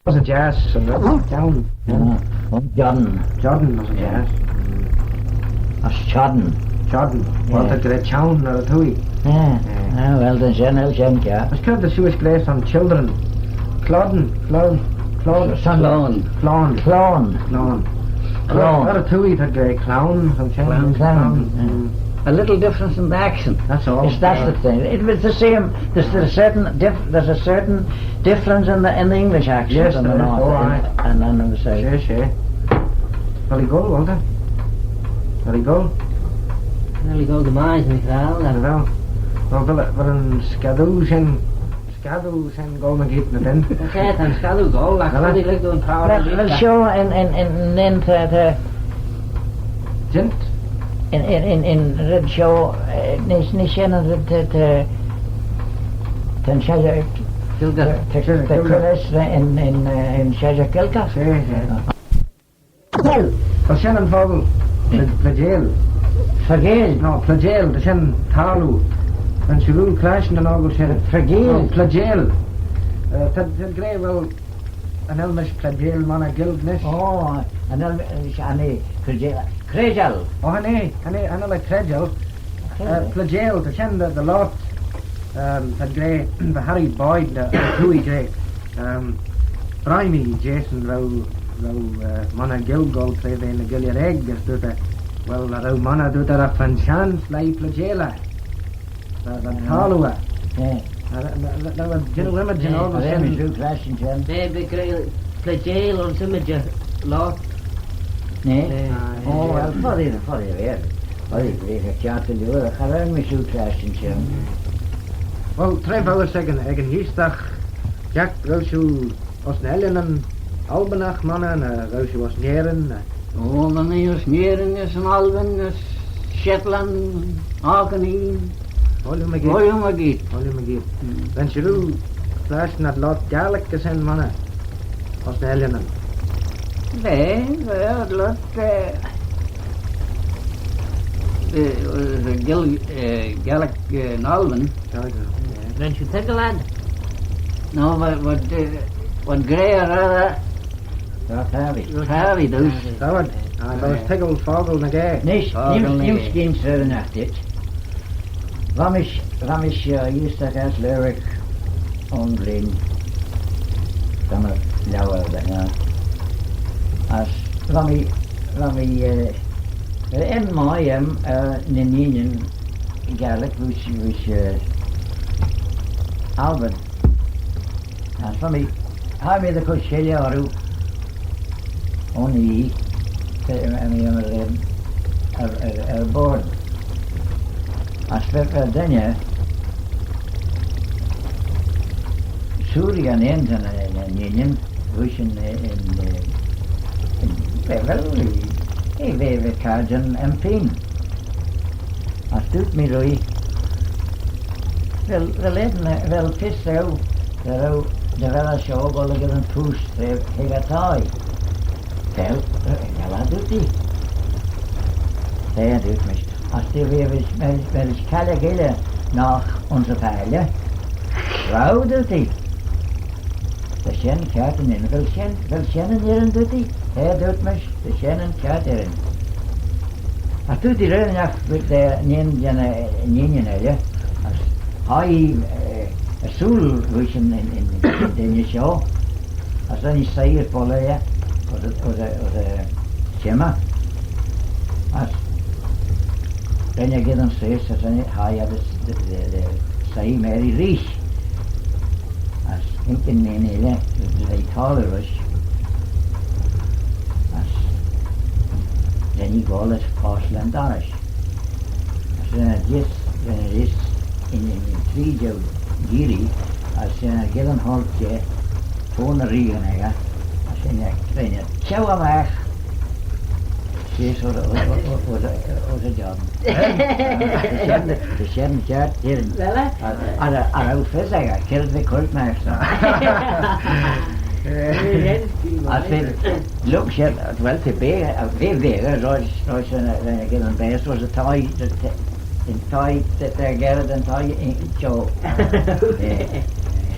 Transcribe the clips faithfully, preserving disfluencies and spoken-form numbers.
As y jiass, yn chione. Ah, yn chione. Chione, as y jiass. As chione. Chione. Well, t'ad gra chione er y twoaie. Yeah. Ah, well, then shen, el shen, yeah. As cur dy shiuish gra son children. Cloan, cloan, cloan. Son cloan. Cloan. Cloan. Cloan. Cloan. Er y twoaie t'ad gra cloan, son cloan. Cloan. Cloan. Yeah. A little difference in the accent. That's all. It's, that's the thing. It was the same. There's, there's a certain diff-, there's a certain difference in the, in the English accent. Yes, and the there is. North, oh, and, aye. And then in the south. Sure, sure. Vel ee goll, Walter? Vel ee goll? Vel ee goll dy mie, as my fraa, and well, well, vel, vel yn scadoo shen, scadoo shen goll mygeayrt ny dyn. Okay, ta'n scadoo goll, agh well, foddee lurg dooin prowal. Well, well, sure, and, and, and then to, to Jeant? Yn, yn, yn, yn red shoh, eh, nee, nee shen yn red ta, ta, ta'n sheshaght Gaelgagh. Ta, ta, ta Gaelgagh. Chur ass yn, yn, eh, yn sheshaght Gaelgagh. She, she. Well, shen yn fockle, pla-, plaideel. Faggeel? No, plaideel, ta shen taggloo. Yn shirroo clashtyn yn fockle shen. Faggeel? No, plaideel. Eh, ta, ta gra, well, Cha nel mish credjal monney Gaelg nish. Oh, cha nel mish, cha nel, credjal, credjal. Oh, cha nel, cha nel, cha nel eh credjal. Credjal. Eh, plaideel, ta shen dy, dy loayrt, ehm, t'ad gra, va Harry Boyd, eh, yn twoaie gra, ehm, bry mee jehsyn row, row, eh, monney Gaelg goll tra v'eh ny guilley aeg, as dooyrt eh, well, cha row monney, dooyrt eh, agh va'n chance leih plaideel eh. Va, va'n taggloo eh. Eh. Eh, na, na, na, na, jannoo ymmyd jannoo eh, shen. V'eh, v'eh gra plaideel ayns ymmyd loayrt. Eh. Eh. Oh, well, foddee, foddee, eh. Foddee, eh, cha row mish gra shen. Well, tra v'ou ec yn, ec yn eeastagh, Jack, row shiu ayns ny Ellanyn Albinagh monney, ny row shiu ayns Nerin, ny? O, va mee ayns Nerin, ayns yn Albin, ayns Shetland, Orkney. Ooilley mygeayrt. Ooilley mygeayrt. Ooilley mygeayrt. Mm. Va'n shirroo clashtyn ad loayrt Gaelic ayns shen monney, ayns ny Ellanyn? Va, va ad loayrt, eh, eh, eh, Gael-, eh, Gaelic, eh, yn Albin. Ren shiu toiggal ad? No, va, va, eh, va gra red eh. Ro tappee. Ro tappee dooys. Ro tappee. Aye, va toiggal fockle ny ghaa. Nish, fockle nish, ny nish ghaa. Gyn shen ennagh dit. Va mish, va mish, eh, eeastagh ass Lerwick un vlein. Ta my liauyr da, eh. As va mee, va mee, eh, er enmyssit, eh, ny inneen Gaelic, voish, voish, eh, Albin. As va mee, hie mee dy chur shilley orroo un oie, eh, eh, eh, eh, er, er, er board. As va, va dooinney sooree er n'ayn jeh'n, eh, eh, inneen, voish yn, eh, yn, eh, yn, eh, well, eh, eh, va, va cadjin aym fene. As dooyrt mee rooie, vel, vel, vel fys daue, dy row, dy vel eh shoh goll ec yn poost, eh, hig y thie. Vel, eh, vel eh, dooyrt ee. Vel, dooyrt mish. As dooyrt mee, vel, vel, vel cailleagh elley nagh ayns y valley? Row, dooyrt ee. Ta shen kiart, vel shen, vel shen yn irrin, dooyrt ee. Vel, dooyrt mish, ta shen yn kiart irrin. As dooyrt ee rinnaghey, eh, inneen jeh'n, eh, inneen elley, as hie, eh, ersooyl voish yn, yn, yn, yn dooinney shoh, as ren ee soie er bolley, eh, ayns y, ayns y, ayns y shimmey. As ren eh geddyn seose, as ren eh, hie ad, eh, eh, eh, soie maree reesht. As haink yn inneen elley, v'eh toiley rish. As ren ee goll as fosley yn dorrys. As ren eh jees, ren eh jees yn, yn, yn tree jeu gearey, as ren eh geddyn hoirt jeh, fo'n reaghyn echey, as ren eh, ren eh çheu magh. She's what, what, what, what, what, what a job. Ta shen, ta shen kiart irrin. Well, eh? Ar, ar, ar fys echey, kiart v'eh currit magh. As v'eh, look, she, well, ta beaghey, v'eh beaghey, roish, roish, ren, ren eh geddyn baase, roish y thie, y thie, yn thie, ta, ta geddyn thie, yn, yn shoh. Eh.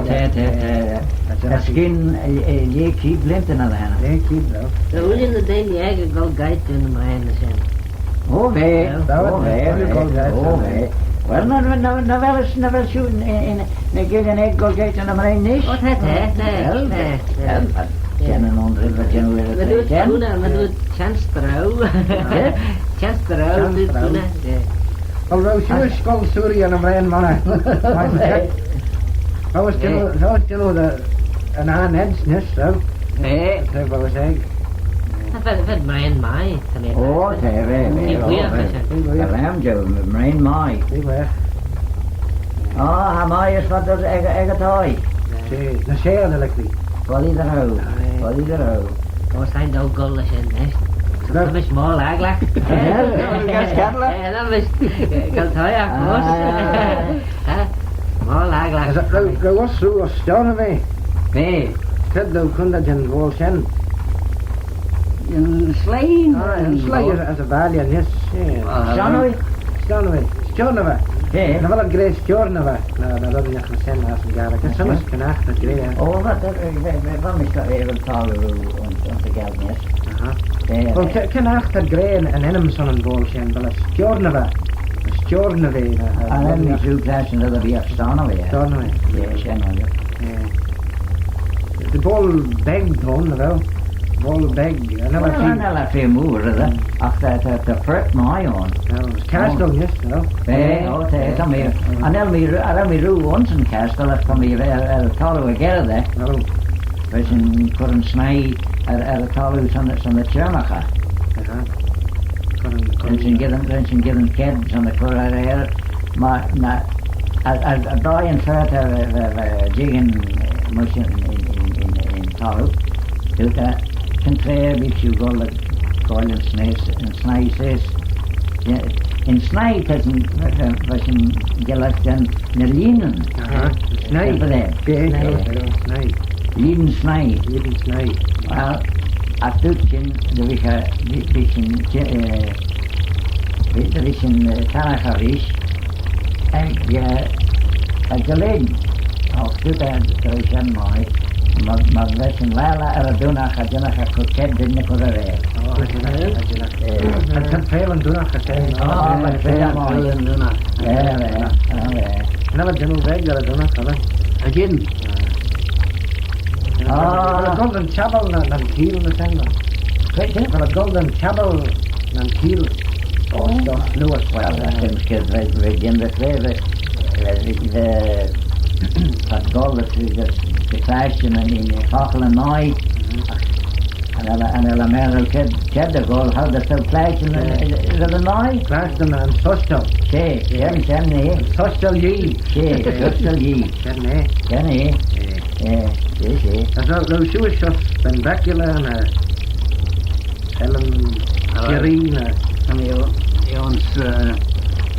Oh, ta, ta, ta. Erskyn, eh, eh, lhee keead bleeantyn er dy henney. Lhee keead, well. Dy ooilley ny deiney echey goll geiyrt jeh ny mraane shen. Oh, va, oh, va, va, oh, va. Well, nagh, nagh, nagh vel, nagh vel shiu yn, yn, ny geillyn echey goll geiyrt jeh ny mraane nish? Oh, ta, ta, ta, well, ta, ta. Well, shen yn un red va jannoo er y traa shen. Myr dooyrt, myr dooyrt, chance dy row. Eh? Chance dy row, chance dy row. Well, row shiu er scoill Sooiree er ny mraane monney? Row uss jannoo, row uss jannoo dy, yn aa ned nish, row? Eh. Tra v'ou ec. V'ad, v'ad mraane mie, ta mee. Oh, ta, va, va, oh, va. Ta ram jeu, mraane mie. Oh, cha mie as v'ad ec, ec y thie. She, ny share, like me. Body the row, body the row. Oh, shegin dou goll lesh shen, eh? Row. Mish moal agglagh. Eh, mish, eh, mish, eh, goll thie, of course. Ah. Eh? Moal agglagh. As row, row uss rieau er Stornoway? Va. Cre t'ou coontey jeh'n voayl shen? Yn sleih. Ah, yn sleih, as, as y valley, yes, yeah. Ah. Stornoway? Stornoway. Stornoway. Va. Nagh vel ad gra Stornoway? Na, na, red ennagh ny shen ass yn Gàrradh. As, okay. Cre'n aght t'ad gra, eh? Oh, va, va, va, va, va, mish, eh, va, taggloo, un, un, ta geill, yes. Aha. Va. Well, cre'n aght t'ad gra yn, yn ennym son yn voayl shen, vel eh Stiornavey? Stiornavey, na, na, na, na. An ennym, true clash, and the other be Stornoway, eh? Stornoway. Yeah, shen, yeah. Eh, t'eh boayl beg t'ayn, nagh vel? Boayl beg. Well, cha nel eh feer mooar, eh? Mm. Agh ta, ta, ta phurt mie ayn. Oh, cashtal, yes, nagh vel? Eh, oh, ta, ta mee. Mm. Cha nel mee, cha nel mee rieau ayns yn cashtal, agh ta mee er, er, er y thalloo er gerrey. Oh. Va shin cur yn snaie er, er y thalloo son, son y çhirmagh. Aha. Ren shin geddyn, ren shin geddyn kied son y chur er, er, my, na, as, as, as y thie yn fer ta, va, va, va jiggin, eh, mysh yn, yn, yn, yn, yn thalloo, dooyrt eh, contraire, bee shiu goll, goll yn snaie, yn snaie seose. Yn snaie, ta shin, va, va, va shin gillat jeh'n ny lhieenyn. Aha, snaie. Snaie. Snaie. Lhieen snaie. Lhieen snaie. Well, as dooyrt shin, dy ve, dy ve shin, eh, dy ve shin, eh, tannaghtyn reesht ec, eh, ec y lhean. Agh dooyrt eh, dy row shen mie, my, my va shin laccal er y doonaght, cha jinnagh eh cur kied dy vel eh cur er aer. Oh, Eh. Ta'n, ta'n feill yn Doonagh, eh. Ah, ta'n feill yn Doonagh. Eh, eh, eh, eh. Nel jannoo veg er y Doonagh, eh. Again. Ah. Golden Chapel na, na'n Keeill na shen, no? Cre, cre? Golden Chapel na'n Keeill. Oh, Snow. Well, that seems good. They, they give the flavor. They, they, they, that gold that we just, the fashion, I mean, the chocolate and noise. Cha nel, cha nel maire cre, cre dy goll, how the so clash and the, the, the noise? Clash and, and social. She, she, she, eh? Social ye. She, social ye. She, eh? She, eh? Eh, eh, she, she. As well, those shoes just been back, you know, and, uh, Ellen Jerry, uh, and you, you owns, uh,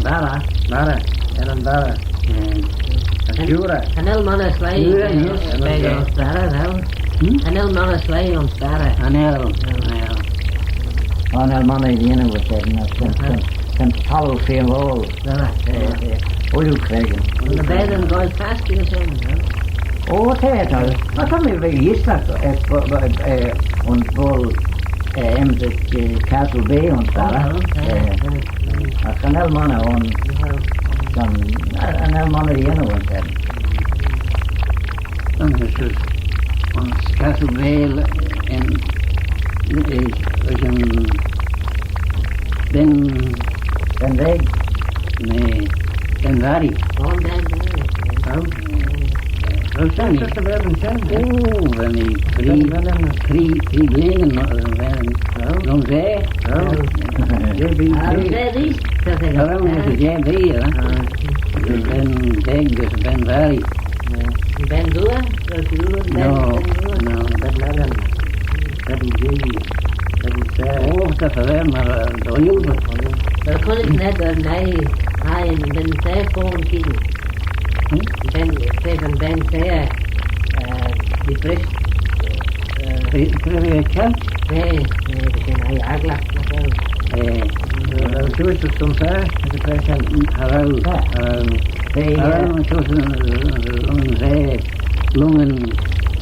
Barra. Barra, Ellen Barra. Eh, Jura. Cha nel monney sleih, Jura, eh, yes. Beg ayns Barra, no? Hmm? Cha nel monney sleih ayns Barra. Cha nel, cha nel. Cha nel monney, you know, with that, and that's, that's, that's, that's hollow field all. Barra, eh, eh. Ooilley creggyn. Well, the bed and gold fast, you know, no? Oh, ta, ta. Cha ta mee ve eayst, eh, bu-, bu-, eh, un bol, eh, em, eh, Castle Bay, un Barra. Oh, okay. Eh, eh. Cha nel monney un, cha nel monney, you know, un, eh. Yn, this is, yn Castle Vale yn, eh, yn Ben, Ben Veg? Nee, Ben Vary. Oh, Ben Vary. Oh. Well, shen, just about in shen. Oh, when he three, three, three blein, uh, when, oh, long there. Oh. J B. Ah, J B. J B, yeah. Ben Veg, Ben Vary. Ben Gua? No, no, Ben Allen, Ben G, Ben Sarah. Oh, ta, ta, mar, eh, Doyle. Well, connect net, eh, nei, nei, Ben Sarah, phone kid. Hmm? Ben, Ben, Ben Sarah, eh, depressed, eh, Pre-, pre-, church? Eh, eh, ben ei aglagh, eh. Eh, well, she was just some fair, the person. Hello, hello. Hey, uh, uh, it was, uh, uh, uh, uh, Lungan,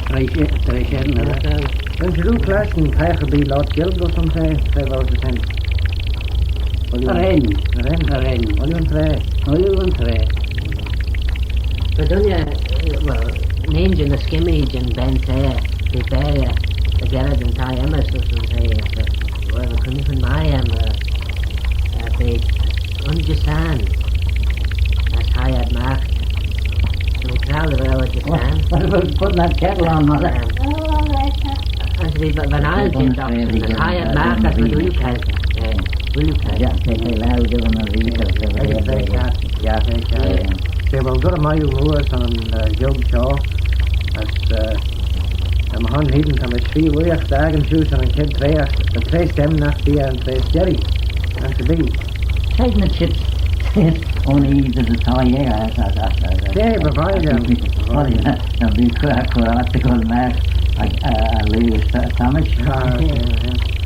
Tracy, Tracy, and, uh, well, she do clash and tie her be lot killed or something, say about the same. Ar ayn. Ar ayn. Ar ayn. Ooilley yn traa. Ooilley yn traa. But dooinney, eh, well, nane jeh'n skimmee jeh'n Ben Sarah, the bearer, the gerrard yn thie emma, so, so, say, eh, well, couldn't find my emma, eh, the Undjassane, as high at mark. We crowd the road just then. Put that kettle on, mother. Um, and we, but when I came up, the high at mark, as we do, you can. Ooilley creggyn. Yeah, take a loud, give them a read. Yeah, take a, yeah, take a, yeah. She will go to my moors on, uh, Job Shaw. That's, uh, I'm on hidden from a tree, we are stag and shoes and a kid tray, the tray stem, not the, and tray jerry. And to be. Take the chips. Only the tie, yeah, that's, that's, that's, that's. Yeah, but why then? Why then? Now, be clear, clear, I have to go to Mac. I, uh, I lose, uh, Thomas. Ah, yeah, yeah.